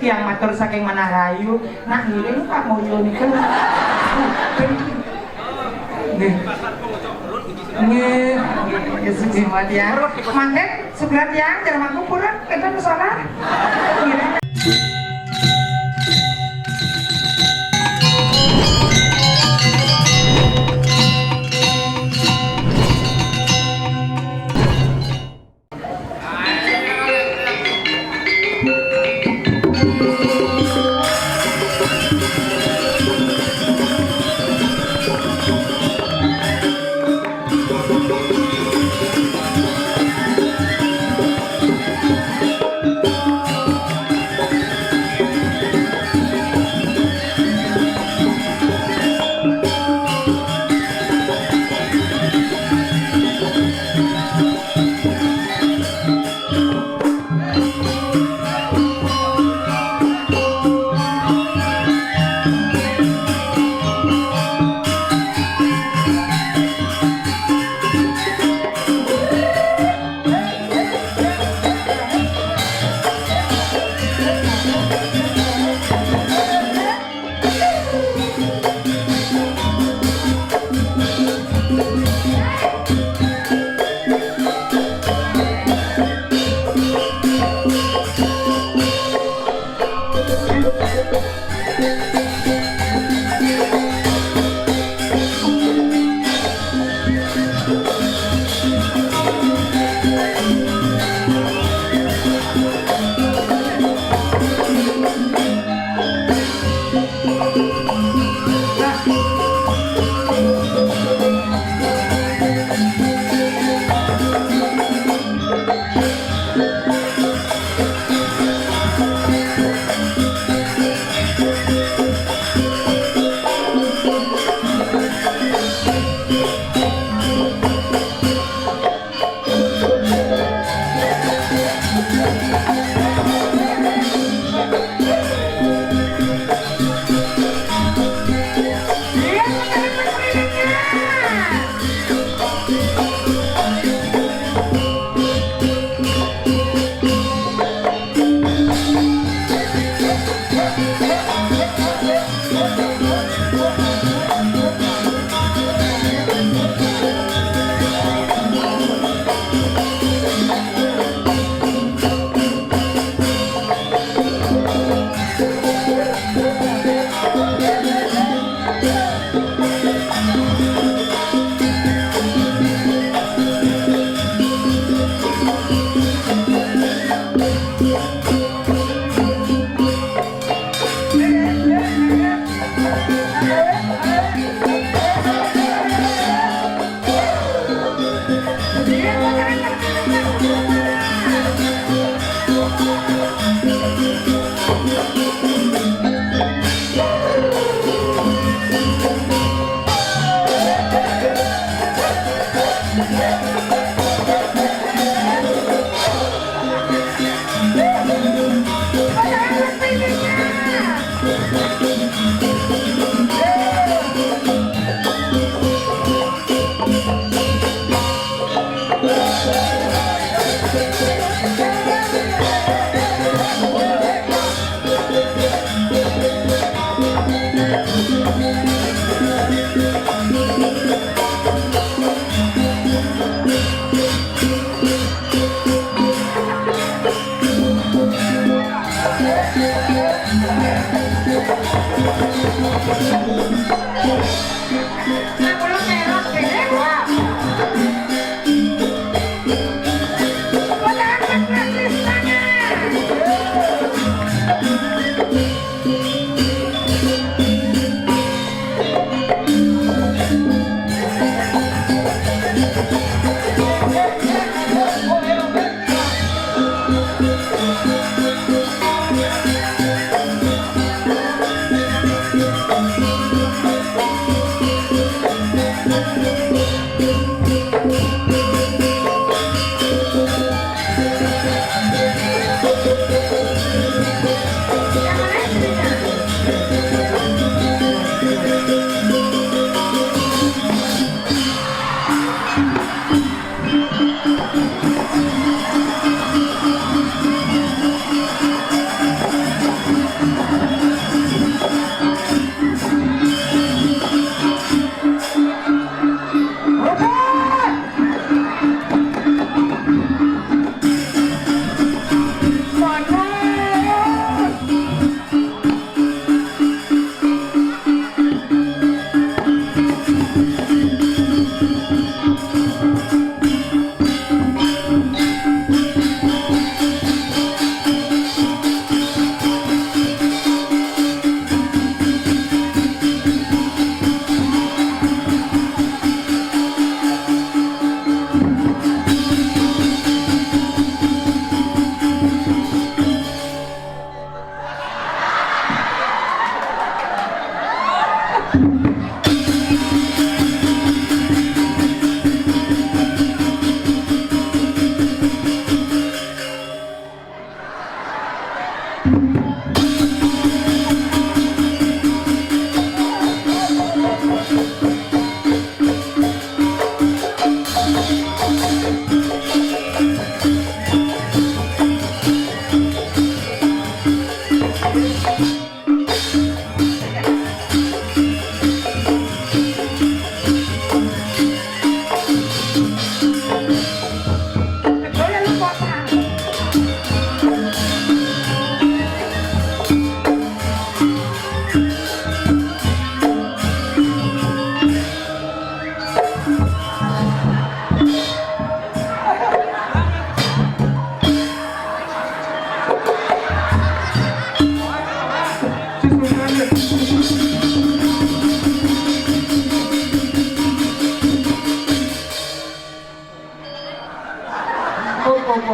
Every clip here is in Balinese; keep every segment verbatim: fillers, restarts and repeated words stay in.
Tiang matur saking Manah Rahayu, nak ngiring Pak Mulyo nika. Nggih. Nggih, nggih, sugih mawon tiang. Mangke sebelah tiang, jalan aku purun, kinten salah. Ngiring.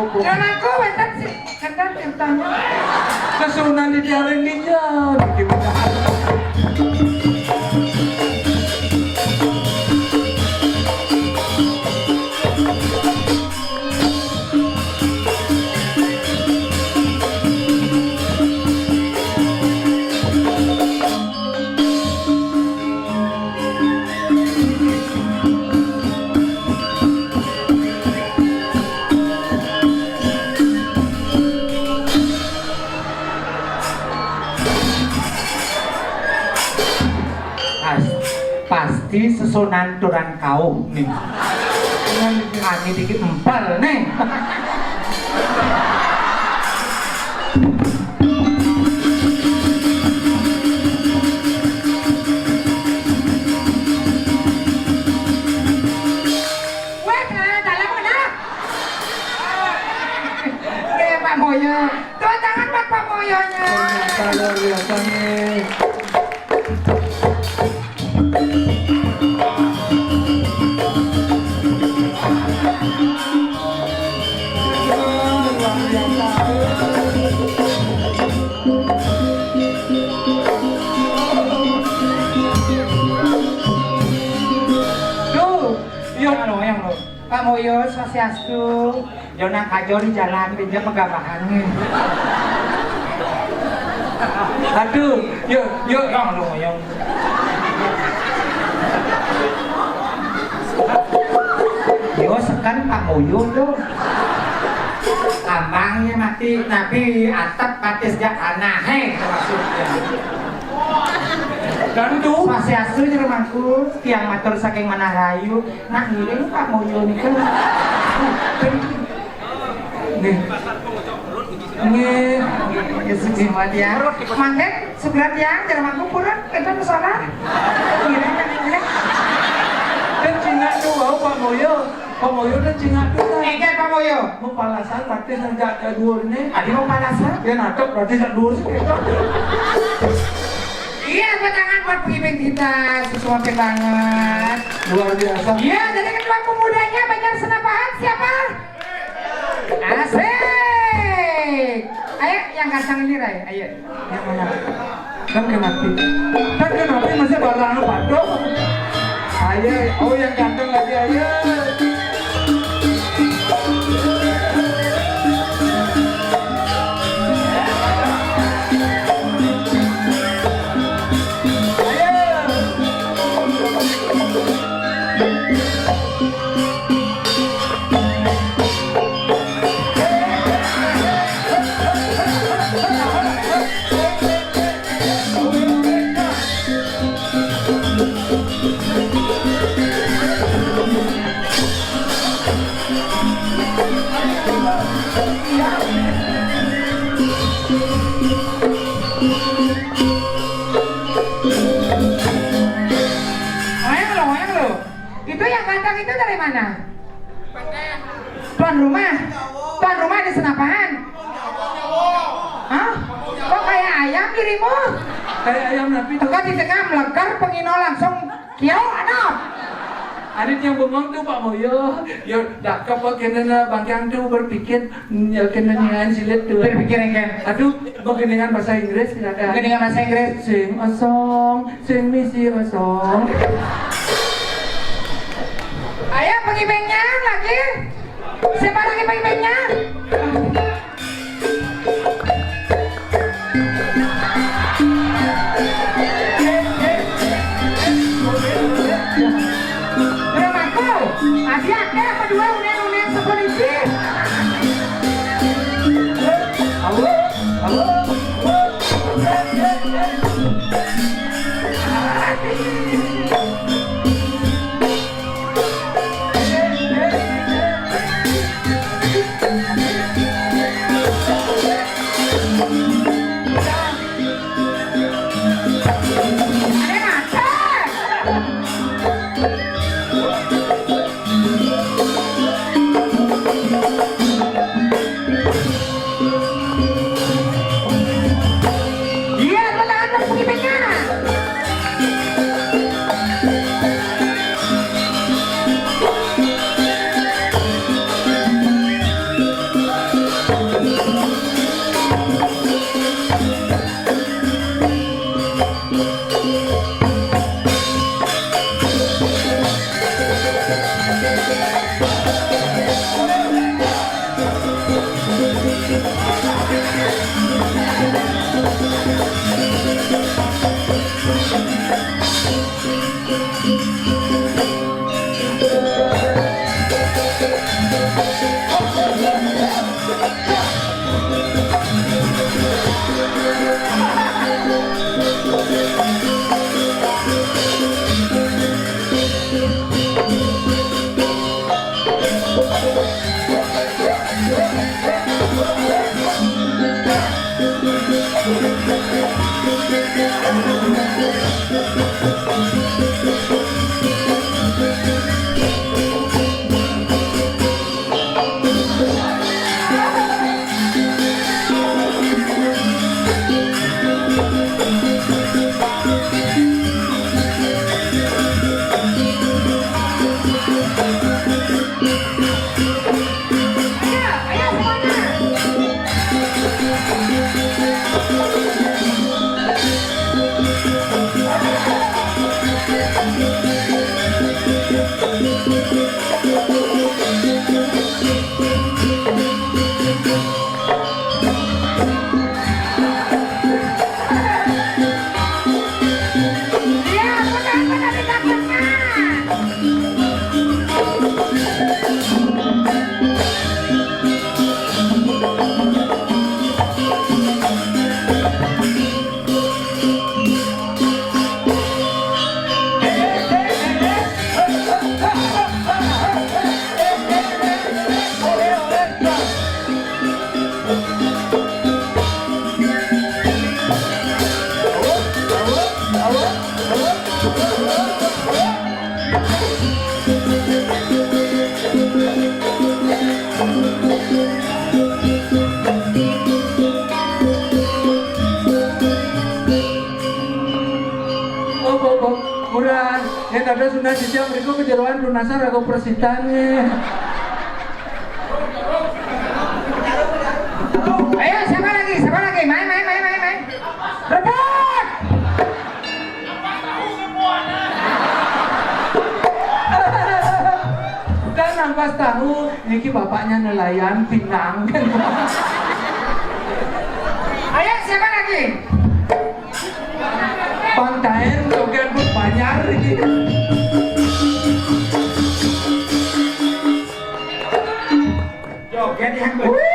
Jero mangku wénten si, wénten tirtanya. Kesunan di jalan di jalan. Pas-, pasti sesunan turang kauh nih. Kami dikit empal nih. Wes, eh, dalam mana? Oke, Pak Moyo. Tepuk tangan buat Pak Moyonya. Ternyata luar biasa nih. Duh, iya, anu, yang, Pak Moyo, swastiastu. Jonang kajo di jalan, di jam pegabahan. Aduh, yuk, yuk, yang lu, yang. Yo, sekan Pak Moyo tuh. Ambangnya mati, nabi atap patis jak aneh, maksudnya. Dan tuh. Swastiastu, jero mangku, tiang matur saking Manah Rayu. Nah, ngiring Pak Moyo nika. Nggih. Nggih. Ya, sugih mawon, ya. Mangke, sebelah tiang, jero mangku purun, enten salah. Ngiring, ngiring. Dan cingak tuh, wau, Pak Moyo. Pak Moyo dan cingak tuh, kan. Inggih, Pak Moyo. Mau palasan, berarti sejak ke dhuwurne. Adi mau palasan? Ya, nadep, berarti sejak dhuwur sih, gitu. Iya, tepuk tangan buat pengibing kita, sesuatu banget. Luar biasa. Iya, jadi ketua pemudanya Banjar Senapahan siapa? Asik. Ayo, yang ganteng ini, Ray. Ayo, yang mana? Kan kenapa? Kan kenapa masih barang apa dong? Ayo, oh, yang ganteng lagi, ayo. Itu yang ganteng itu dari mana? Tuan rumah. Tuan rumah di Senapahan. Hah? Kok kayak ayam dirimu? Kayak ayam napi? Teka di tengah melegar pengino langsung kiau anak. Ada yang bengong tuh Pak Moyo. Ya, dakep kok kena bangkiang tuh berpikir, ya, kena nian silit tuh. Berpikir, kan? Aduh, mau dengan bahasa Inggris, silakan. Mau dengan bahasa Inggris. Sing a song, sing me si a song. Ayo, pengibingnya lagi. Siapa lagi pengibingnya? Berapa tuh? Adi akeh apa dua unen-unen sepolisi? Halo, halo. Iya, lu tangan lu, pengibingnya. Oh, oh, oh, murah. Yen ada sunat siji mriku kejeroan tunasar aku persitan, eh. Ayo, siapa lagi? Siapa lagi? Main, main, main, main, main. Rebut! Dan ampas tahu, niki bapaknya nelayan pindang. Ayo, siapa lagi? Pantaen joget Banjar iki. Joget yang bener.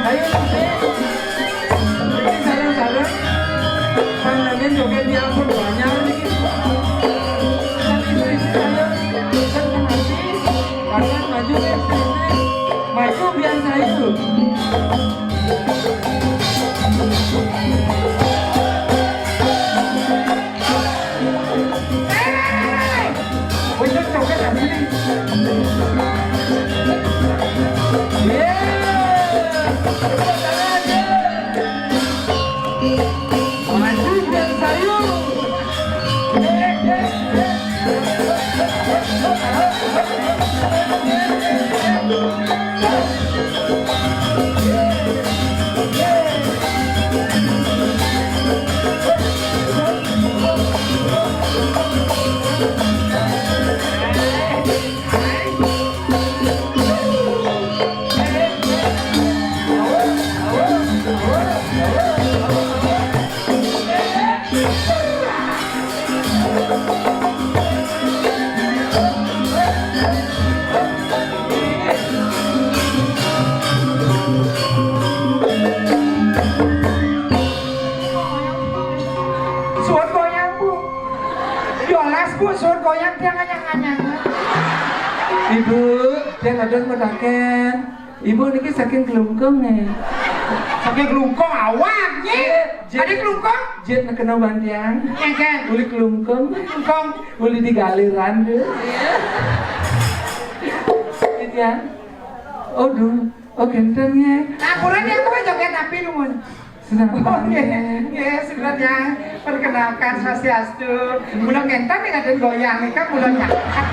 Ayo, Dek. Niki sareng-sareng. Panjenengan joget diampun banyak niki. Kan ibu-ibu, ayo. Kan pengantin. Kalian maju, Dek, sini. Maju biar saya. Suwun goyang, Bu. Yolas, Bu, suwun goyang tiang anyang-anyang. Ibu, tiang dados medhaken. Ibu niki saking Klungkung, eh. Saking Klungkung awak, nggih. Adi Klungkung? Jit nekena ban tiang. Nggih, nggih. Uli Klungkung. Klungkung. Uli di Galiran, Bu. Tiang. Aduh, oh, genten, nggih. Ampura, tiang, kowe joget napi, nuwun? Seneng. Oh, nggih, nggih, sebenarnya perkenalkan, Swastiastu. Mula ngenten nek ngaten goyang nika mula nyakat.